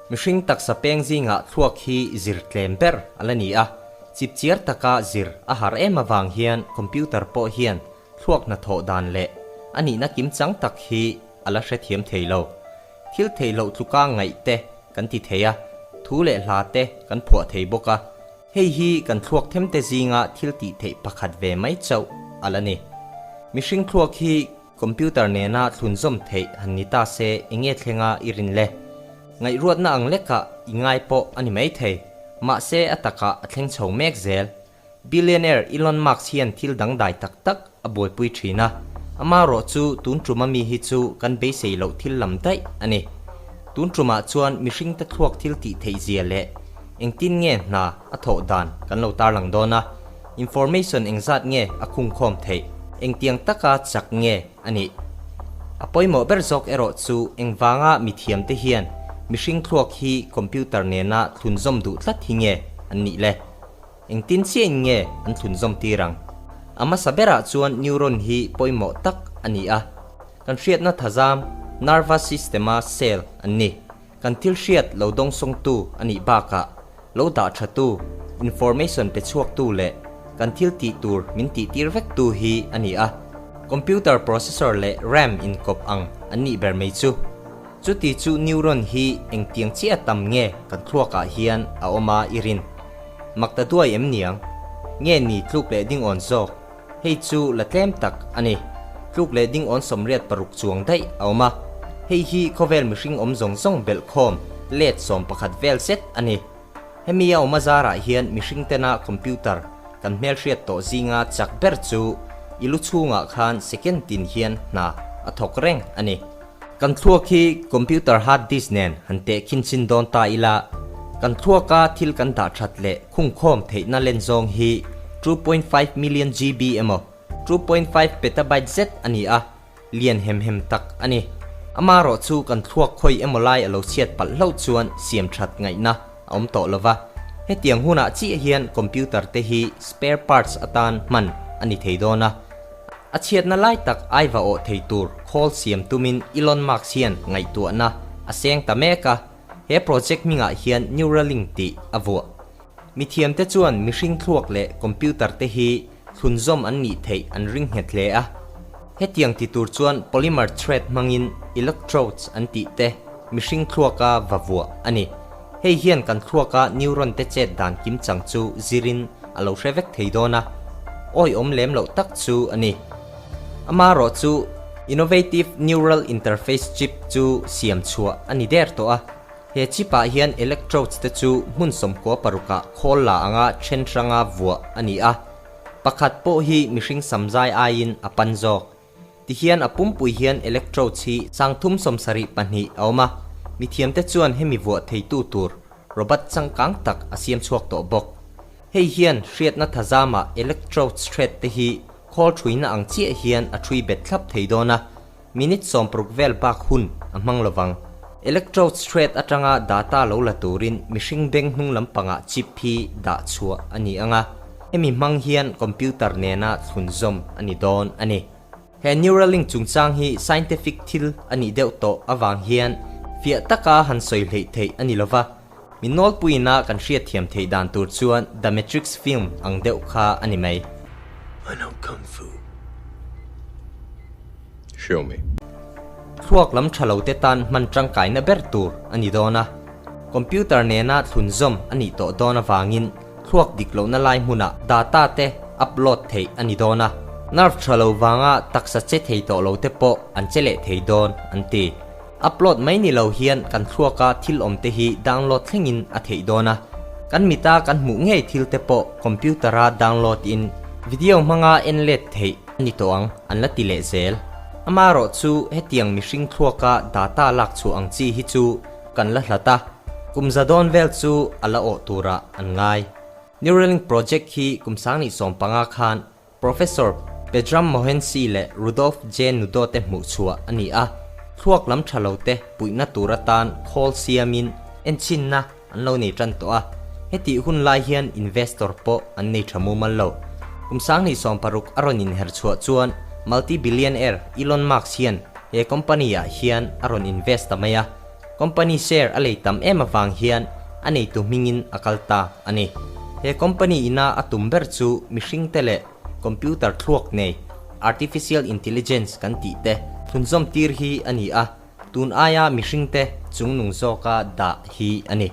Mihring taksa peng zingah thluak hi zir tlem ber a la ni a, chipchiar taka zir a har em avang hian computer pawh hian thluak hnathawh dan leh a nihna kimchang tak hi a la hrethiam thei lo. Thil theih loh tluka ngaih te kan ti thei a, thu leh hla te kan phuah thei bawk a. Hei hi kan thluak themte zinga thil tih theih pakhat ve mai chauh a la ni. Mihring thluak hi computer nena thlunzawm theih han ni ta se enge thlenga i rin le? Ngaihruatna ang lekah i ngai pawh a ni maithei. Mahse a takah a thleng chho mek zel. Billionaire Elon Musk hian thil dangdai tak tak a buaipui thin a, amaherawh chu tun ṭuma mi hi chu kan beisei loh thil lam daih a ni. Tun ṭumah chuan mihringte thluak thil tih theih zia leh engtin nge hna a thawh dan kan lo tarlang dawn a, information engzat nge a khungkhawm theih, engtiang taka chak nge a nih. A pawimawh ber zawk erawh chu engvanga mithiamte hian mihring thluak hi computer nena thlunzawm duh tlat hi nge an nih le? Engtin chiahin nge an thlunzawm tir ang? A hmasa berah chuan neuron hi pawimawh tak a ni a. Kan hriatna thazam, nervous system-a cell an ni. Kan thil hriat lo dawngsawngtu a nih bakah, lo dah thatu, information pe chhuaktu leh kan thil tih tur min tihtir vektu hi a ni a. Computer processor leh RAM inkawp ang an nih ber mai chu. Chuti chu neuron hi engtiang chiah tam nge kan thluakah hian a awm a i rin? Mak ta duai em niang? Nge ni tluk leh ding awn zawk? Hei chu la tlem tak a ni. Tluk leh ding awn 86 chuang daih a awm a. Hei hi khawvel mihring awm zawng zawng belh khawm let 11 vel zet a ni. Hemi a awm a zarah hian mihring tena computer kan hmelhriat tawh zinga chak ber chu i lu chhungah khan second tin hian hna a thawk reng a ni. Kan thluak hi computer hard disk nen han teh khin chin dawn ta ila, kan thluaka thil kan dah that leh khungkhawm theihna len zawng hi 2.5 million GB emaw 2.5 petabyte zet a ni a, lian hem hem tak a ni. Amaherawh chu kan thluak khawi emaw lai a lo chhiat palh hlauh chuan siam that ngaihna a awm tawh lova. Hetiang hunah chiah hian computer te hi spare parts atan hman a ni thei dawn a. A chhiatna lai tak aiva awh thei tur khawl siam tumin Elon Musk hian ngaihtuahna a seng ta mek a, he project hmingah hian Neuralink tih a vuah. Mithiamte chuan mihring thluak leh computer te hi thlunzawm an nih theih an ring nghet hle a. Hetiang ti tur chuan polymer thread hmangin electrodes an tih te mihring thluaka va vuah a ni. Hei hian kan thluaka neuron te chet dan kimchang chu zirin a lo hre vek thei dawn a, awihawm lem loh tak chu a ni. Amaherawh chu Innovative Neural Interface Chip chu siam chhuah a ni der tawh a, he chip ah hian electrodes te chu hmun 96 ah khawl la anga then hranga vuah a ni a, pakhat pawh hi mihring samzai aiin a pan zawk. Tihian a pumpui hian electrodes hi 372 a awm a, mithiamte chuan hemi vuah theitu tur robot changkang tak a siam chhuak tawh bawk. Hei hian hriatna thazama electrodes thread te hi khawl thuina ang chiah hian a thui bet thlap thei dawn a, minute 60 vel bak hun a hmang lovang. Electrodes thread atanga data lo la turin mihring beng hnung lampangah chip hi dah chhuah a ni ang a. Hemi hmang hian computer nena thlunzawm a ni dawn a ni. He Neuralink chungchang hi scientific thil a nih deuh tawh avang hian fiah taka han sawi hleih theih a ni lova, mi nawlpuiina kan hriatthiam theih dan tur chuan The Matrix film ang deuh kha a ni mai. I know kung fu. Show me. Thluak lam tha lo te tan hman tangkaina ber tur a ni dawn a, computer nena thlunzawm a nih tawh dawn avangin thluak dik lohna lai hmunah data te upload theih a ni dawn a, nerve tha lo vanga taksa che thei tawh lo te pawh an che leh thei dawn an ti. Upload mai ni lo hian kan thluaka thil awm te hi download thlengin a theih dawn a, kan mita kan hmuh ngei thil te pawh computer-a download in video hmanga en let theih a ni tawh ang an la ti leh zel. Amaherawh chu hetiang mihring thluaka data lak chhuah ang chi hi chu kan la hlat a, kum za dawn vel chu a la awh turah an ngai. Neuralink project hi kum 2015 khan Professor Pedram Mohansi leh Rudolf J. Nudo te hmuh chhuah a ni a, thluak lam tha lo te puihna tur atan khawl siamin enchhinna an lo nei tan tawh a, hetih hun lai hian investor pawh an nei tha mumal lo. Kum 2016 a rawn inher chhuah chuan multi-billionaire Elon Musk hian he company ah hian a rawn invest ta mai a. Company share a lei tam em avang hian a neitu hmingin a kal ta a ni. He company ina a tum ber chu mihringte leh computer thluak nei, artificial intelligence kan tih te thlunzawm tir hi a ni a, tun aia mihringte chungnung zawka dah hi a ni.